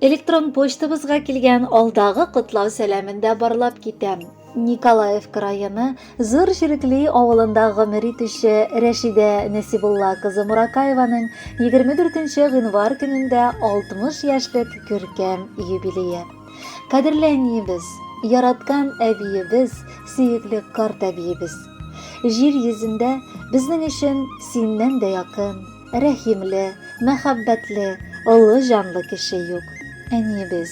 Электрон почтабызга килгән алдагы котлау сәламен дә барлап китәм. Николаевка районы Зур Чирекли авылында гомер итүче Рәшидә Нәсибулла кызы Муракаеваның 24 гыйнвар көнендә 60 яшьлек күркәм юбилее. Кадерле әниебез, яраткан әбиебез, сөекле карт әбиебез. Җир йөзендә безнең өчен синнән дә якын, Рәхимле, мәхәббәтле, олы җанлы кеше юк. Әниебез,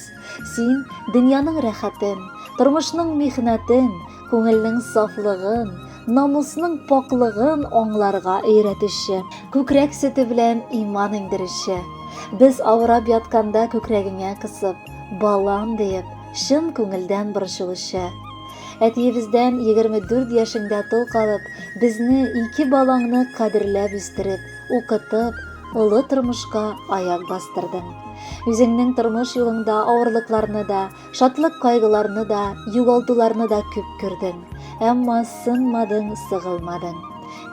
син дөньяның рәхәтен, тормышның михнәтен, күңелнең сафлыгын, намусның пакълыгын аңларга өйрәтүче, күкрәк сөте белән иман иңдерүче. Без авырап ятканда күкрәгеңә кысып, балам диеп, чын күңелдән борчылучы. Әтиебездән 24 яшеңдә тол калып, безне, ике балаңны кадерләп үстереп, укытып, олы тормышка аяк бастырдың. Үзеңнең тормыш юлыңда авырлыкларны да, шатлык-кайгыларны да, югалтуларны да күп күрдең. Әмма сынмадың, сыгылмадың.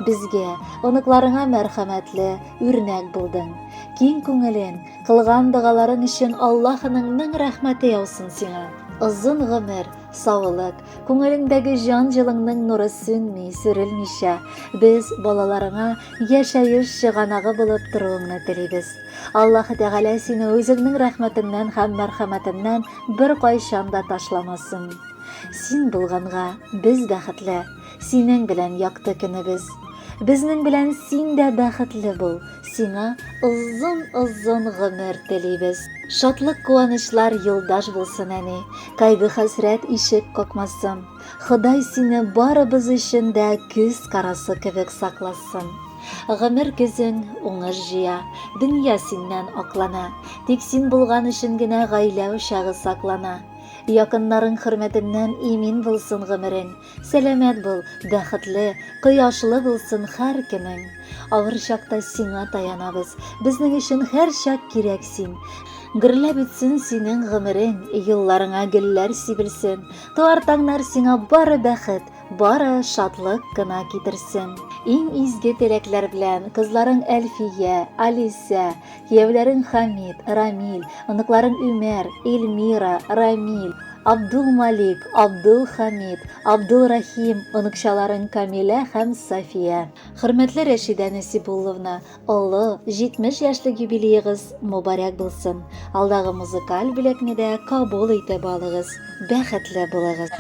Безгә, оныкларыңа мәрхәмәтле, үрнәк булдың. Киң күңелең, кылган догаларың өчен Аллаһының мең рәхмәте яусын сиңа. Озын гомер, Саулык, күңелеңдәге җан җылыңның нуры сүнми, сүрелмичә, без балаларыңа яшәеш чыганагы булып торуыңны телибез. Аллаһы Тәгалә сине үзеңнең рәхмәтеннән һәм мәрхәмәтеннән беркайчан да ташламасын. Син булганга без бәхетле, синең белән якты көнебез. Безнең белән син дә бәхетле бул, сиңа озын-озын гомер телибез. Шатлык-куанычлар юлдаш булсын, әни, кайгы-хәсрәт ишек какмасын. Ходай сине барыбыз өчен дә күз карасы кебек сакласын. Гомер көзең уңыш җыя, дөнья синнән аклана. Тик син булган өчен генә гаилә учагы саклана. Якыннарың хөрмәтеннән имин булсын гомерең. Сәламәт бул, бәхетле, кояшлы булсын һәр көнең. Авыр чакта сиңа таянабыз, безнең өчен һәрчак кирәк син. Гөрләп үтсен синең гомерең, юлларыңа гөлләр сибелсен. Туар таңнар сиңа бары бәхет, бары шатлык кына китерсен. Иң изге теләкләр белән кызларың Әлфия, Алисә, кияүләрең Хамит, Рамил, оныкларың Үмәр, Эльмира, Рамил, Абдул Малик, Абдул Хамид, Абдул Рахим, оныкчаларың Камилә һәм София. Хөрмәтле Рәшидә Нәсибулловна, олы, 70 яшьлек юбилеегыз мобарәк булсын. Алдагы музыкаль бүләкне дә кабул итеп алыгыз. Бәхетле булыгыз.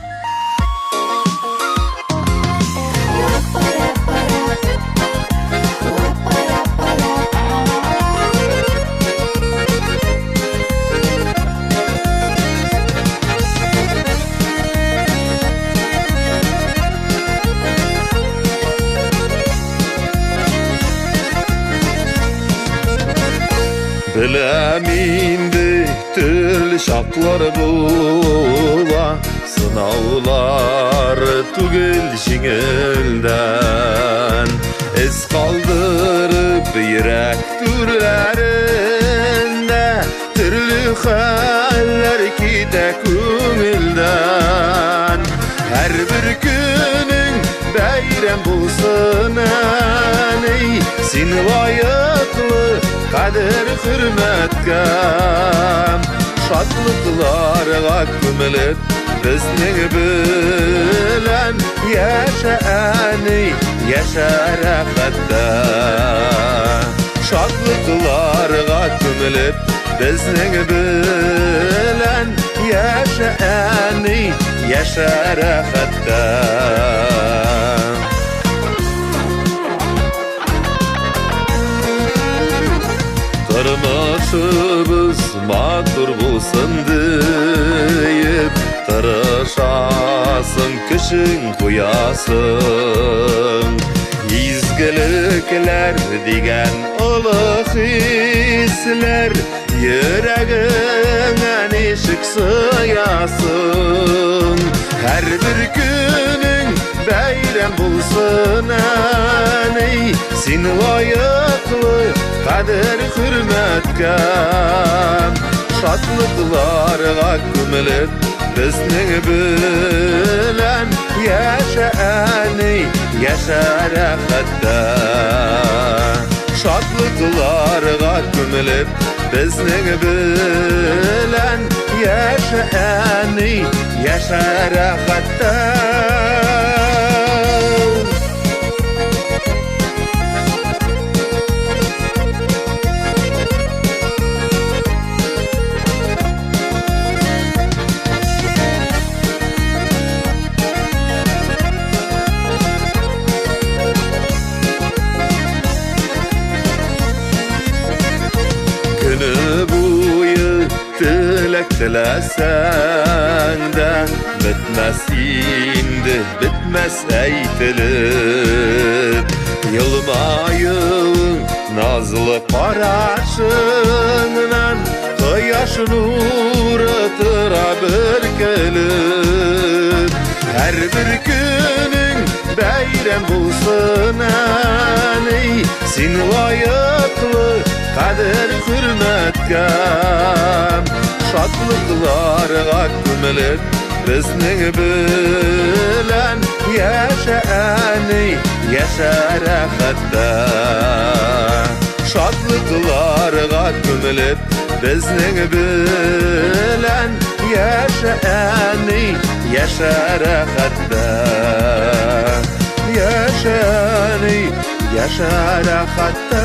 Беләм инде төрле чаклар була, сынаулар түгел җиңелдән. Эз калдырып йөрәк түрләрендә Төрле хәлләр китә күңелдән. Һәрбер көнең бәйрәм булсын, әни, син лаеклы кадер хөрмәткә. Шатлыкларга күмелеп, безнең белән яшә, әни, яшә рәхәттә. Шатлыкларга күмелеп, безнең белән яшә, әни, яшә рәхәттә. Тормышыбыз матур булсын диеп, тырышасың, көчең куясың. Изгелекләр дигән олы хисләр йөрәгеңә ничек сыясың? Һәрбер көнең бәйрәм булсын, әни, син лаеклы кадер хөрмәткә. Шатлыкларга күмелеп, безнең белән яшә, әни, яшә рәхәттә. Шатлыкларга күмелеп, безнең белән яшә, әни, яшә рәхәттә. Көне буе теләк теләсәң дә, бетмәс инде, бетмәс әйтелеп. Елмаюың, назлы карашыңнан кояш нуры тора бөркелеп. Һәрбер көнең бәйрәм булсын, әни, син лаеклы кадер хөрмәткә. Шатлыкларга күмелеп, безнең белән яшә, әни, яшә рәхәттә. Шатлыкларга күмелеп, безнең белән яшә, әни, яшә рәхәттә. Яшә, әни, яшә рәхәттә.